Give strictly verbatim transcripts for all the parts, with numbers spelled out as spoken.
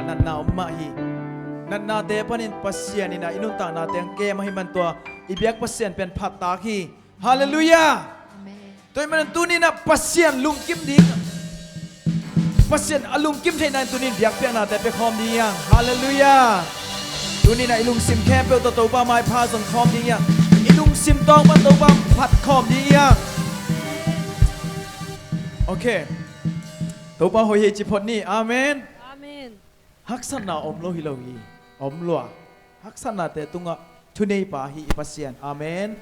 Natna om mah hi. Natnate panin Pasian in ah i nuntaknate hong kem ahih man tua i biak Pasian pen phattak hi. Halleluiah. Amen. Tua ahih manin tuni-in ah Pasian lungkim ding, Pasian a lungkim theihna in tuni-in biakpiaknate pia khawm ding hi hang. Halleluiah. Tuni-in ah i lungsim khempeuh tawh Topa maipha zong khawm ding hi hang. I lungsim tawng pan Topa phat khawm ding hi hang. Okay. Topa hoih hi ci phot ni. Amen. Amen. Haksatna om lo hi lo hi. Om lua. Haksatnate tungah thuneipa hi i Pasian. Amen.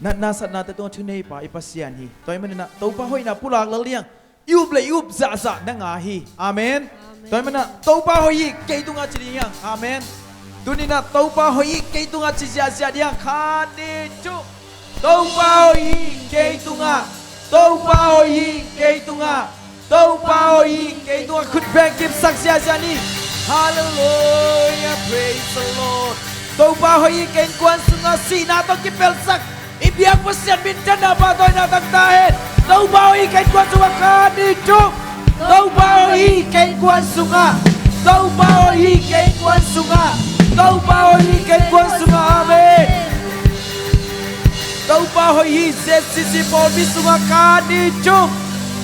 Natna satnate tungah thuneipa i Pasian hi. Tua ahih manin ah Topa hoihna pulak lel ding hi hang. I up le i up zahzah na ngah hi. Amen. Amen. Tua ahih manin ah Topa hoih hi kei tungah ci ding hi hang. Amen. Tuni-in ah Topa hoih hi kei tungah ci ziahziah ding hi hang. Khat, nih, thum. Topa hoih hi kei tungah. Topa hoih hi kei tungah. Topa hoih hi kei tungah. Khut beng kipsak ziahziah ni. Halleluiah. Praise the Lord. Topa hoih hi kei innkuan sungah. Sihna tawh kipelsak i biak Pasian minthanna pahtawina tang ta hen. Topa hoih hi kei innkuan sungah. Khat, nih, thum. Topa hoih hi kei innkuan sungah. Topa hoih hi kei innkuan sungah. Topa hoih hi kei innkuan sungah. Amen. Topa hoih hi Z C C pawlpi sungah. Khat, nih, thum.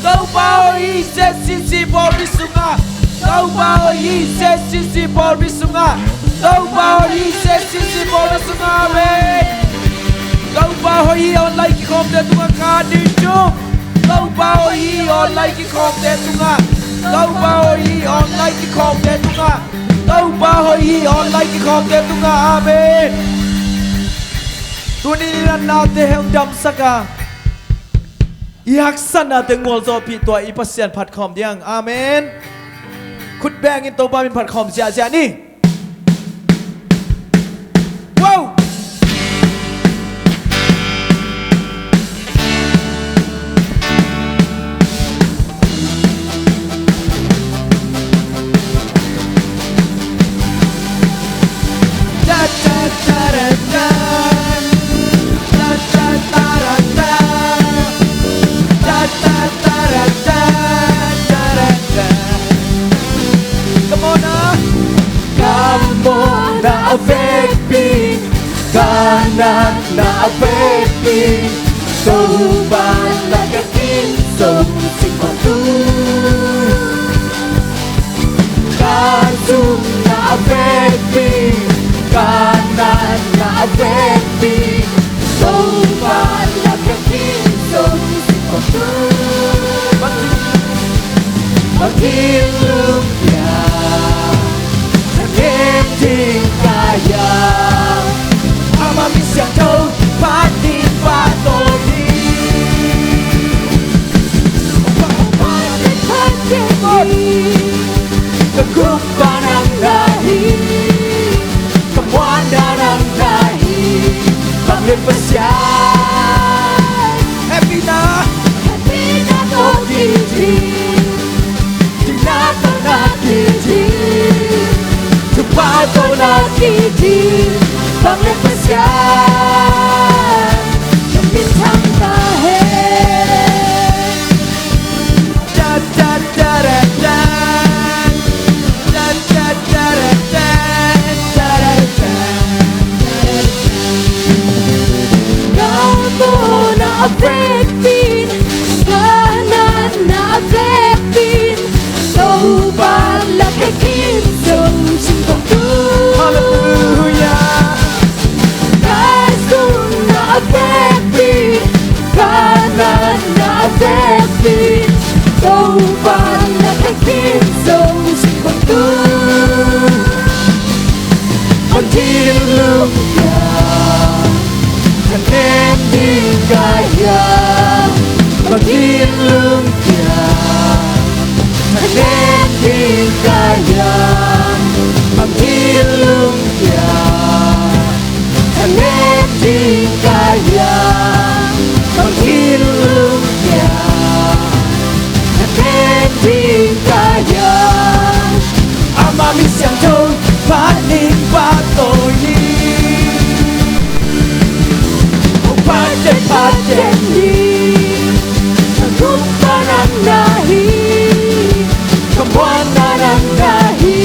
Topa hoih hi Z C C pawlpi sungah. Topa hoih hi Z C C pawlpi sungah. Topa hoih hi Z C C pawlpi sungah. Amen. Topa hoih hi online kikhawmte tungah. Khat, nih, thum. Topa hoih hi online kikhawmte tungah. Topa hoih hi online kikhawmte tungah. Topa hoih hi online kikhawmte tungah. Amen. Tuni-in i natnate hong damsak a, i haksatnate ngualzawhpih tua i Pasian phat khawm ding hi hang. Amen. Khut bengin Topa min phat khawm ziahziah ni. Wow! Come on, ah. Ka mawhna a vekpi, ka natna a vekpi, Topa lakah kin zong sing mawk tu. Ka zumna a vekpi, ka natna a vekpi, Topa lakah kin zong sing mawk tu. Bang hi lung pia, thanem ding ka hiam? Ama min siangtho phat ding pahtawi hi. Phat ding, phat ding hi. Ka gumpa nang na hi, ka muanna nang na hi. Vanglian Pasian, hehpihna, hehpihna tawh kiding, dikna tawh na kiding, thupha tawh na kiding. Vanglian Pasian, na min thang ta hen. Ka mawhna a vekpi in, ka natna a vekpi in, Topa lakah kin zong sing mawk tu. Halleluiah. Ka zumna a vekpi, ka natna a vekpi, Topa lakah kin zong sing mawk tu. Bang hi lung pia, thanem ding ka hiam? Bang hi lung pia, thanem ding ka hiam? Bang hi lung pia, thanem ding ka hiam? Bang hi lung pia, thanem ding ka hiam? Ama min siangtho phat ding pahtawi hi. Phat ding, phat ding hi. Ka gumpa nang na hi, ka muanna nang na hi.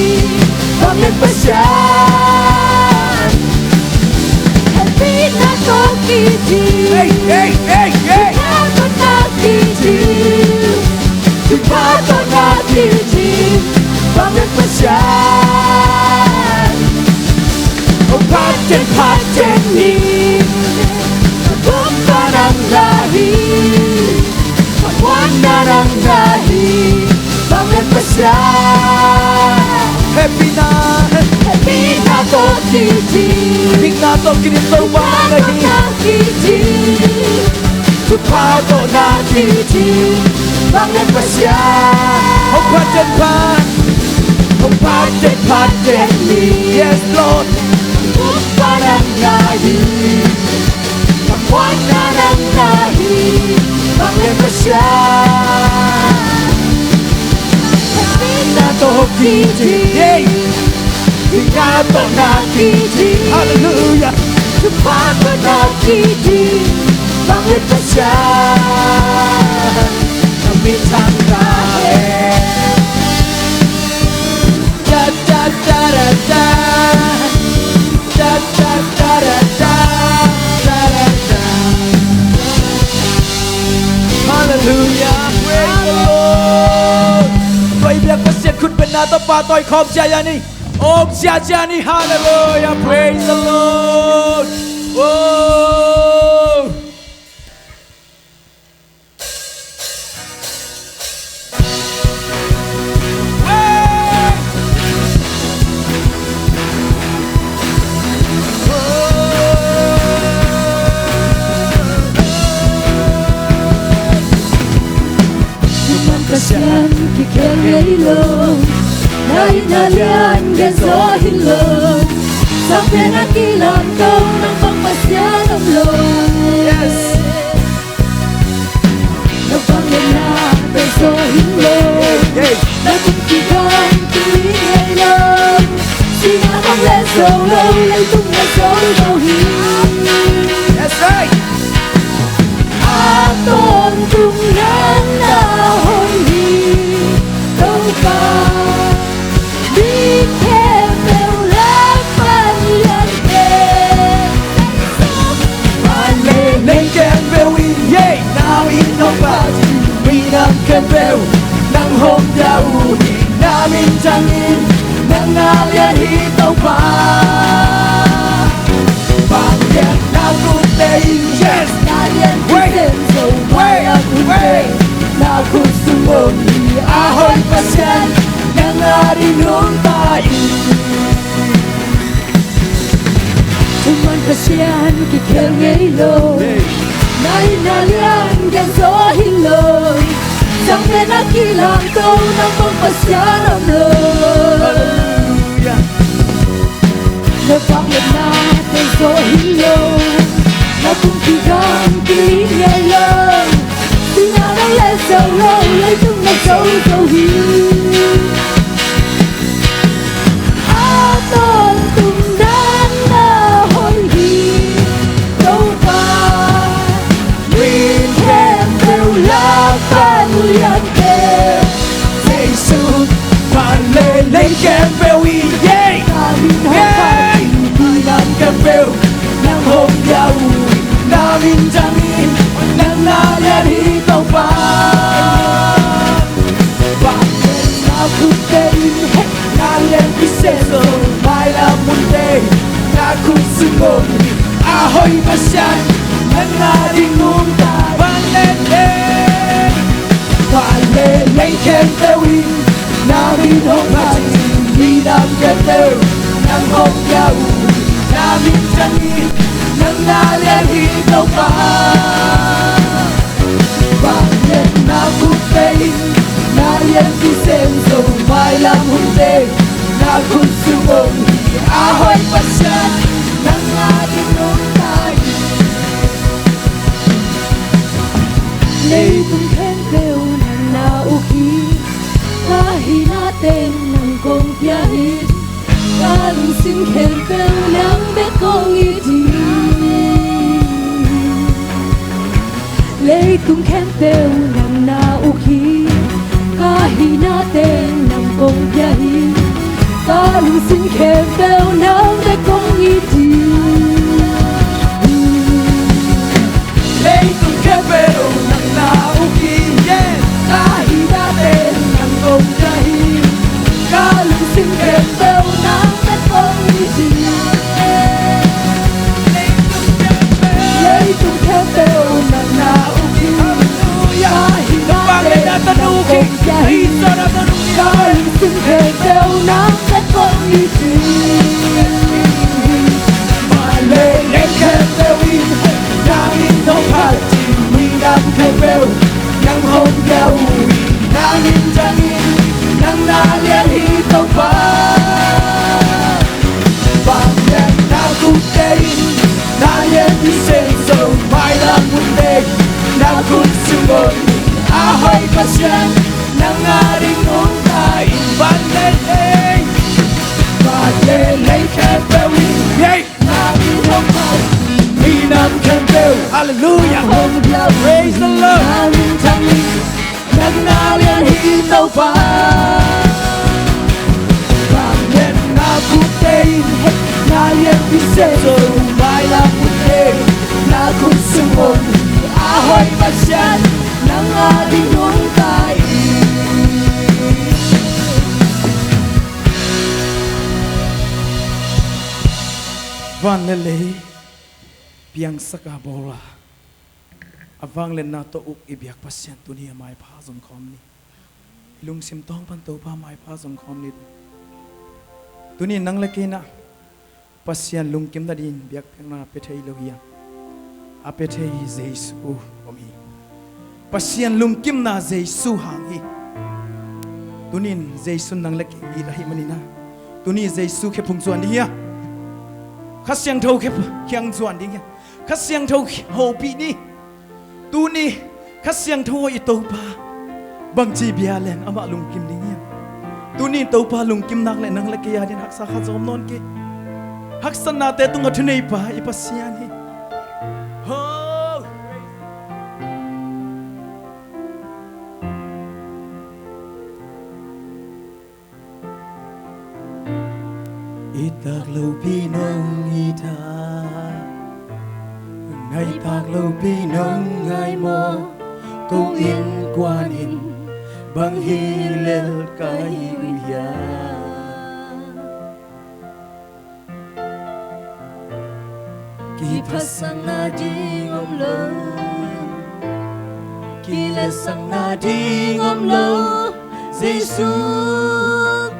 Dikna tawh kidin Topa na hi. Thupha tawh na kidin Vanglian Pasian. Hong phat den phat. Hong phat den phat den ni. Yes, Lord. Topa nang na hi. Tamuanna nang na hi. Vanglian Pasian. Dikna tawh kidin. Hey. Dikna tawh na kidin. Hallelujah. Thupha tawh na kidin Vanglian Pasian. Na minthang ta hen. Da, da, da, da, da. Da, da, da, da, da. Da, da, da. Hallelujah. Praise the Lord. Tua i biak Pasian khut bengna tawh pahtawi khawm ciacia ni. Om ciacia ni. Hallelujah. Praise the Lord. Oh. Pasian kikhel ngei lo, na hihna lian gen zaw hi lo. Sangpen a kilamto nang bang Pasian om lo. Yes. Na vangliatna tawh zaw hi lo. Hey, hey. Na kum kigam kili ngei lo. Sihna bang le zo lo, leitung le zo lo hi. That's right. A tawntung nang na hoih hi, Topa. Mi khempeuh lak pan lian teh. Vannei khempeuh in, yeah, na min hong phat hi. Minam khempeuh nang hong pia uh hi. Na minthang in, nang na lian hi, Topa. Vangliatna khutte in, yes, na lian hi sem zo, mailam hun teh na khut sung om hi. A hoih Pasian, nang adingin nungta in. Thuman Pasian kikhel ngei lo, na hihna lian gen zaw hi lo. Sangpen a kilamto nang bang Pasian om lo. Hallelujah. Na vangliatna tawh zaw hi lo. Na kum kigam kili ngei lo. Sihna bang le zo lo, leitung le zo zo hi. A tawntung nang na hoih hi, Topa. Mi khempeuh lak pan lian teh. Jesu, vannei khempeuh in, yeah. Na min hong phat hi. Minam khempeuh nang hong pia uh hi. Na minthang in, nang na lian hi, Topa. Vangliatna khutte in, hey, na lian hi sem zo, mailam hun teh na khut sung om hi. A hoih Pasian, nang adingin nungta in. Vangliatna, vangliatna khempeuh in, na min hong phat hi. Minam khempeuh nang hong pia uh hi. Na minthang in, nang na lian hi, Topa. Vangliatna khutte in, na lian hi sem zo, mailam hun teh na khut sung om hi. A hoih Pasian, nang adingin nungta in. Leitung khempeuh nang na uk hi, ka hihna teng nang kong pia hi. Ka lungsim khempeuh nang bek kong it hi. Leitung khempeuh nang na uk hi, ka hihna teng nang kong pia hi. Ka lungsim khempeuh nang bek kong it hi. Leitung khempeuh nang na uk hi, yeah. Ka hihna teng nang kong pia hi. Ka lungsim khempeuh nang bek kong it hi. Leitung khempeuh nang na uk hi. Hallelujah. Ka hihna teng nang kong pia hi. Ka lungsim khempeuh Van le lei piangsak a bawl a, a vangliatna tawh uk i biak Pasian tuni a maipha zong khawm ni. I lungsim tawng pan Topa maipha zong khawm ni. Tuni nang le kei in ah Pasian lungkim nading biakpiakna pia thei lo hi a, a pia thei Jesu om hi. Pasian lungkimna Jesu hang hi. Tunin Jesu nang le kei it ahih manin ah, tuni Jesu khe phung zuan ding hi a, Kha Siangtho khe khiang zuan ding hi a, Kha Siangtho hopih ni. Tuni Kha Siangtho i Topa bangci bia leng amah lungkim ding hiam? Tuni Topa lungkim nak le nang le kei a dingin haksa khat zong om nawn kei. Haksatnate tungah thuneipa i Pasian hi. Ho! I tak lopi nong it a, ngai tak lopi nong ngai maw? Ko innkuan in bang hi lel ka hi uh hiam? Kiphatsakna ding om lo, kiletsakna ding om lo. Jesu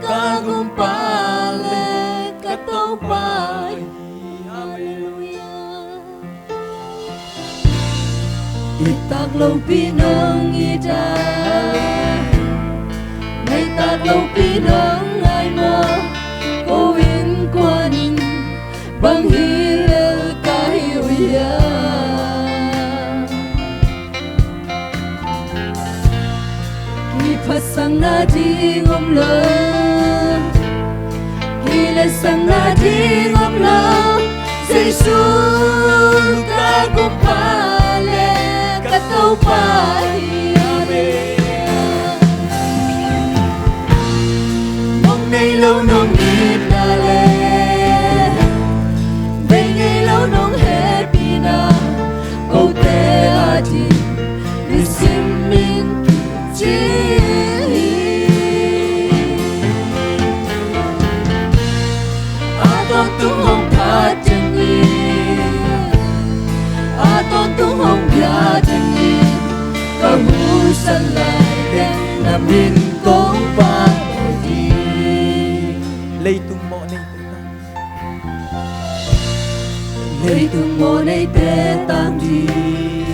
ka Gumpa le ka Topa hi. Halleluiah. I tak lopi nong it a, ngai tak lopi nong ngai maw? Ko innkuan in bang hi lel ka hi uh hiam? Kiphatsakna ding om lo, kiletsakna ding om lo. Jesu ka Gumpa le ka Topa hi. Amen. Mong nei lo nong itna le bei ngei lo nong hehpihna, kote a ding nisim in kici hi. A tawntung hong phat teng in, a tawntung hong pia teng in, ka musak lai teng na min kong phat ding. Leitung mawh neite tang, leitung mawh neite tang ding.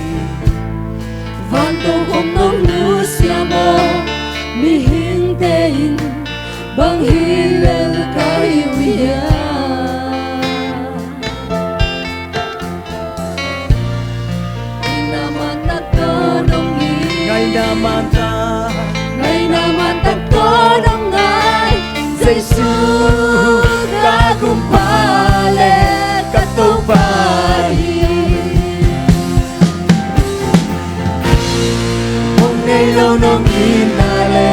Vantung hong nong nusia maw? Mihingte in bang hi lel ka hi uh hiam? Ngaihna man tak tawh nong it, ngaihna man tak, ngaihna man tak tawh nong ngai. Jesu ka Gumpa le ka Topa hi. Mong nei lo nong itna le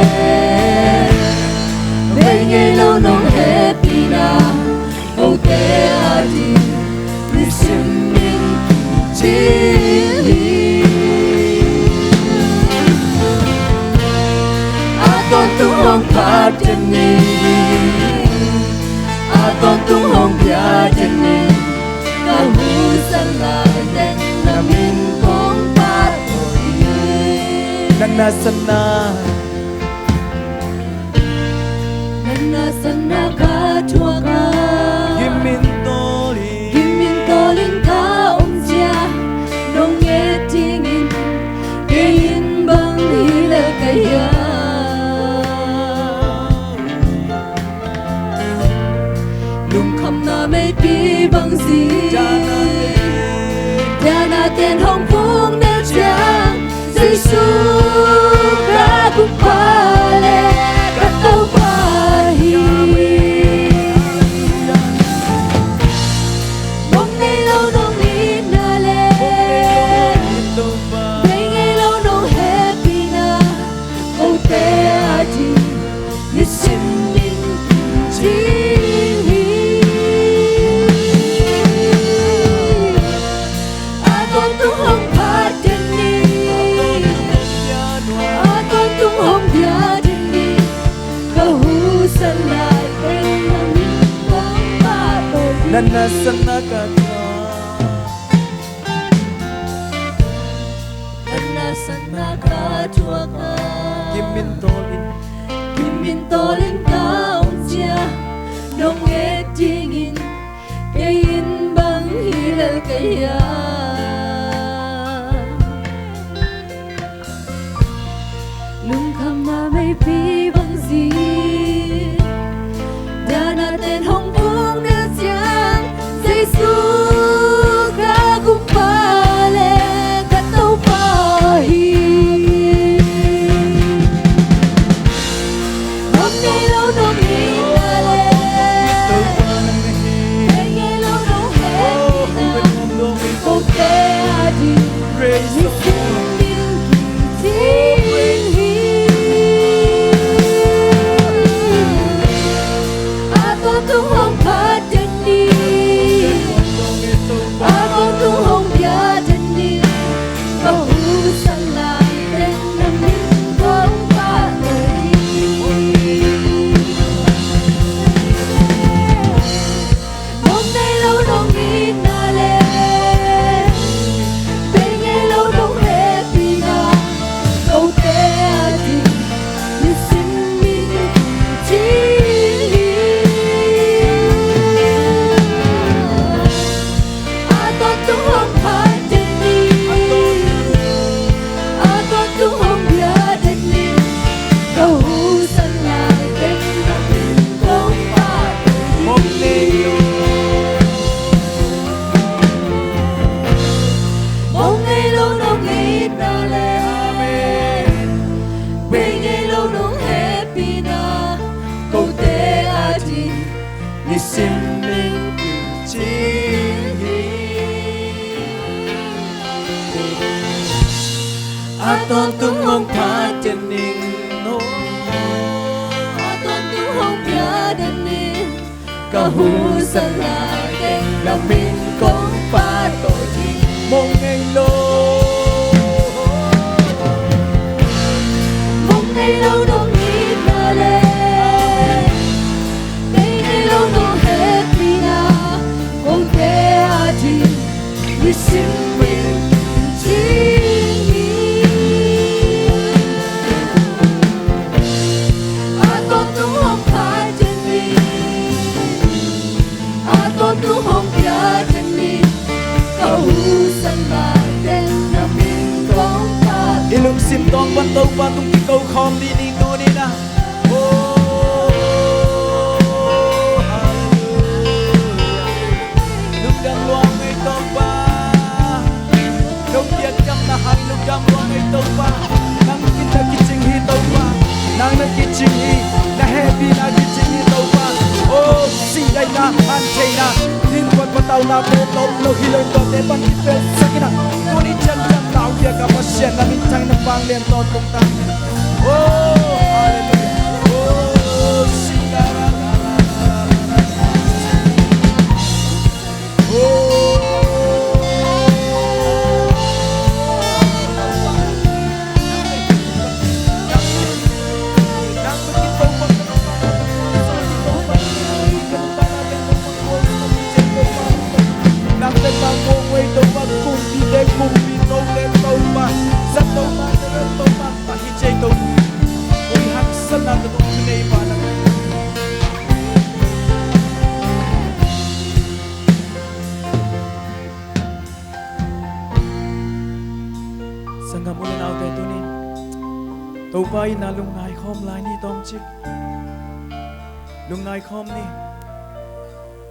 bei ngei lo nong hehpihna, kote a ding nisim in kici hi. A tawntung hong phat teng in, a tawntung hong pia teng in, ka musak lai teng na min kong phat ding. Na nasepna, na nasepna ka thuak a, gim in tawl in, gim in tawl in ka om ciang, nong et dingin kei in bang hi lel ka hiam? Lungkhamna meipi bang zi, dana ten hong vung neu ciang, Jesu ka Gumpa le ka Topa hi. Mong nei lo nong itna le bei ngei lo nong hehpihna, kote a ding nisim in kici hi. A tawntung hong phat Nana sana ka ka. Nana sana ka thuak a. Kimin tawlin. Kimin tawlin ka um cia. Nong et dingin. Kei in bang hi lel ka hia. Lungkhamna meipi bang zing. Dana ten hong pung na ciang. Jesu ka kumpa le ka Topa hi. Mong nei lo nong itna le. Mong nei lo nong hehpihna. Kote a ding. Praise the Lord. A tawntung hong phat den ni. A tawntung hong pia den ni. Ka husan lai teng na min kong phat den ni. Mong nei lo nong itna le, bei ngei lo nong hehpihna, kote a ding, nisim min ding hi. A tawntung hong phat den ni, a tawntung hong pia den ni. Ka husan lai teng na min kong phat den ni. Mong nei lo. Mong nei lo nong itna le. Amen. Bei ngei lo nong hehpihna. Kote a ding. Nisim min ding hi. A tawntung hong phat den ni. A tawntung hong pia den ni. Ka husan lai teng na min kong phat den ni. Mong nei lo. Mong nei lo nong itna le. Bei ngei lo nong hehpihna. Kote a ding. Nisim min ding hi. A tawntung hong phat den ni. A tawntung hong pia den ni. Ka husan lai teng na min kong phat. I lungsim tawng pan Topa tung kiko khawm dih ni tuni in ah. Oh, hallelujah. Lungdam lua ing ei Topa. Nong piakkhiatna hangin lungdam lua ing ei Topa. Nang in na kicing hi Topa. Nang na kicing hi. Na hehpihna kicing hi Topa. Oh, singdaina, hantheina, innkuan pataunate tawh lo hi lo in tuate pan kipelsak in ah. Tuni ciangciang tau piak a Pasian na minthang na vanglian tawntung ta. Oh, hallelujah. Oh, singdaina. Sanggam u le naute, tunin Topa in na lungngai khawm lai ni tawmcik. Lungngai khawm ni.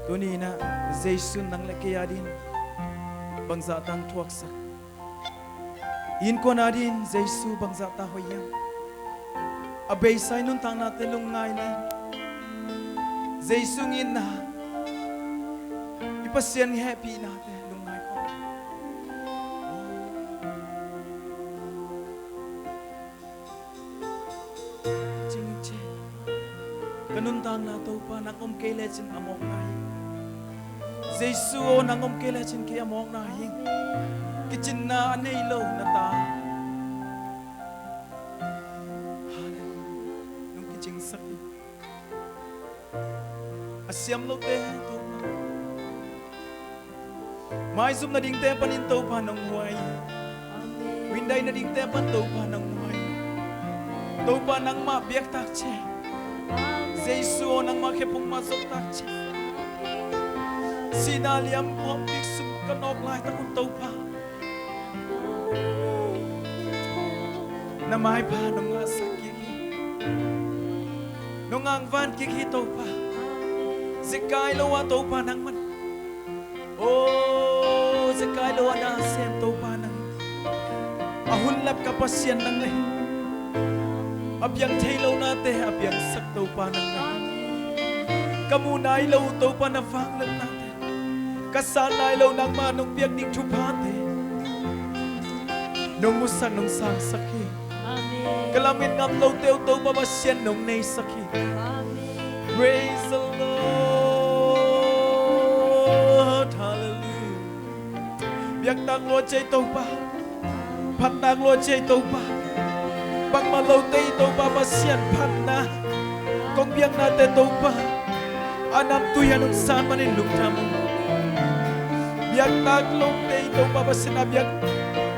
Tuni in ah Jesu in nang le kei adingin bangzah tang thuaksak. Innkuan adingin Jesu bangzah ta hoih hiam? A beisa i nuntaknate lungngai ni. Jesu ngitna, i Pasian hehpihnate lungngai khawm. Cincin. Ka nuntakna Topa nang om kei lecin a mawkna hi. Jesu aw nang om kei lecin kei a mawkna hi. Kicinna a nei lo na ta. Hallelujah. Nong kicingsak hi. A siam lote Topa. Maizum nadingte panin Topa nong huai. Amen. Vindai nadingte pan Topa nong huai. Topa nangmah biaktak ciat. Amen. Jesu aw, nangmah khephung mah zoktak ciat. Sihna liam khawm bik sung ka nawk laitak un Topa, na maipha nong ngahsak kik hi. Nong angvan kik hi Topa. Zekai lo a Topa nangman. Oh, zekai lo a na sem Topa nang. A hun lap ka Pasian nang na hi. A piang thei lo nate a piangsak Topa nang na hi. Ka muh nai lo Topa na vangliatnate, ka san nai lo nangmah nong piak ding thuphate nong musak nong sangsak hi. Amen. Ka lamet ngam lote uh Topa Pasian nong neisak hi. Amen. Praise the Lord. Hallelujah. Biaktak lua ciat Topa. Phattak lua ciat Topa. Bangmah lote i Topa Pasian phatna, kong biaknate Topa, a namtui a nong san manin lungdam uh. Biaktak lote i Topa Pasian a biak,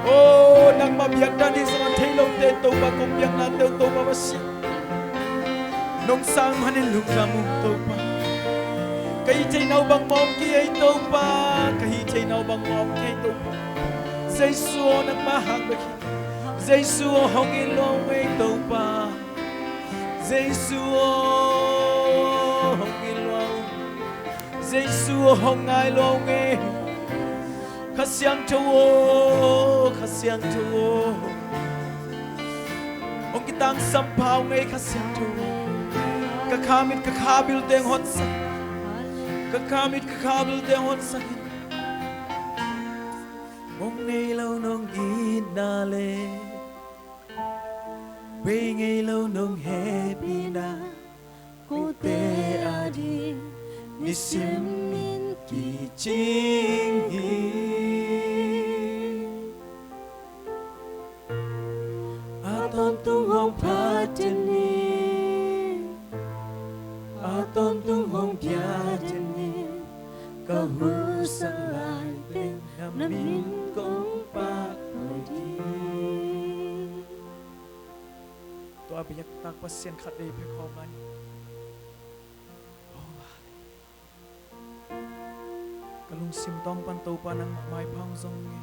oh, nangmah biakna ding zong a thei lote Topa, kong biaknate uh Topa Pasian, nong sang manin lungdam uh Topa. Ka hih theihna uh bangmah om kei ei Topa. Ka hih theihna uh bangmah om kei ei Topa. Jesu aw, nangmah hang bek hi. Jesu aw, hong it lua ung ei Topa. Jesu aw, hong it lua ung. Jesu aw, hong ngai lua ung ei. Kha Siangtho aw, Kha Siangtho aw, hong kitangsam pha ung ei Kha Siangtho aw. Ka khamit ka khabil teng honsak. Ka khamit ka khabil teng honsak in. Mong ngei lo nong itna le bei ngei lo nong hehpihna, kote ading nisim in kicing hi. A tawntung hong phat den in, a tawntung hong pia den in, ka husak lai teng na min kong phat lua ding. Tua biaktak Pasian khatvei pia khawm lai ni. Oh, hallelujah. Ka lungsim tawng pan Topa nangmah maipha hong zong hi.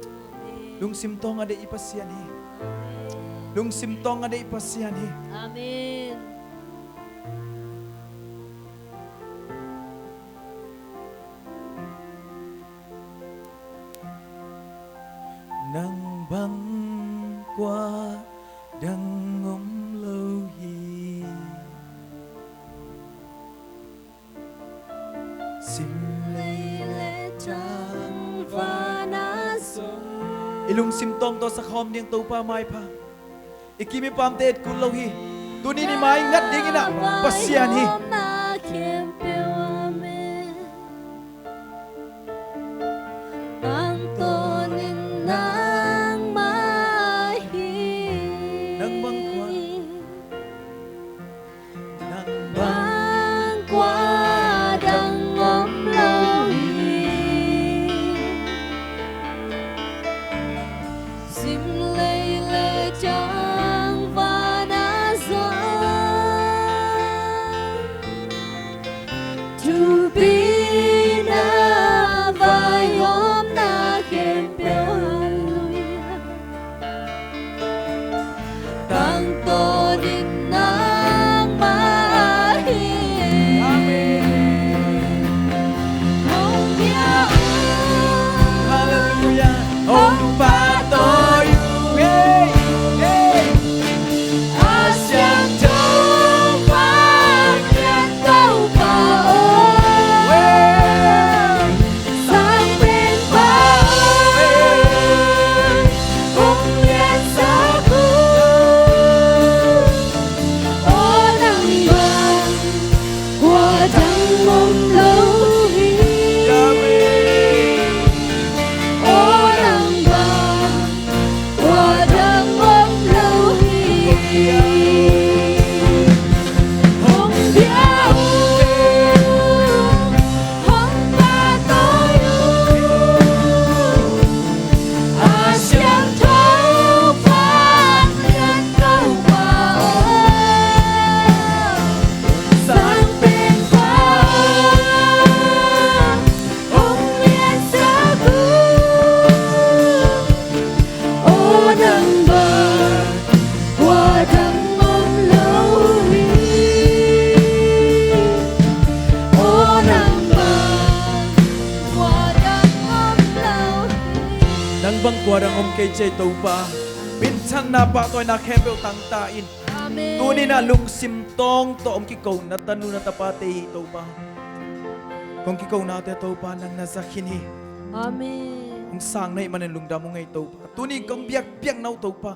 Amen. Lungsim tawng a deih i Pasian hi. Amen. Lungsim tawng a deih i Pasian hi. Amen. Nang bang kua dang om lo hi. Simlei le tangval ah zong. I lungsim tawng tawh sa khawm ding Topa maipha. I kim i pamte et kul lo hi. Tuni in i mai ngat dingin ah Pasian hi. Tangtawnin nangmah hi. Nang bang kua, nang bang kua dang om lo hi. Simlei le tangval ah zong, thupina vaihawmna khempeuh, hallelujah, tangtawnin nangmah hi. Amen. Hong pia un. Hallelujah. Hong pahtawi un. Hey, hey. A siangtho Pasian Topa aw. Hey. Sang Penpa aw. Hey. Hong liansak un. Aw, nang bang kua dang om lo hi. Amen. Aw, nang bang kua dang om lo hi. Hong pia un, hong pahtawi un. Tua dang om kei ci ei Topa. Minthanna, pahtawina khempeuh tangta in. Amen. Tuni-in ah lungsim tawng tawh hong kikona tanu na tapate hi Topa. Kong kikonate Topa nang na za khin hi. Amen. Hong sang na hih manin lungdam ung ei Topa. Tuni kong biakpiakna uh Topa,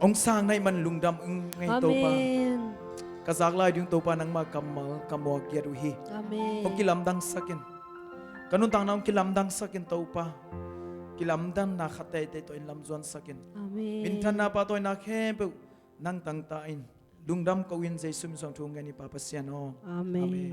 hong sang na hih manin lungdam ung ei Topa. Amen. Ka zak lai ding Topa nangma kammal ka muak giat uh hi. Amen. Hong kilamdangsak in. Ka nuntakna hong kilamdangsak in Topa. Kilamdanna khat teitei tawh in lamzuansak in. Amen. Minthanna, pahtawina khempeuh nang tangta in. Lungdam ko-in Jesu min suang thu hong ngen hi Pa Pasian aw. Amen. Amen.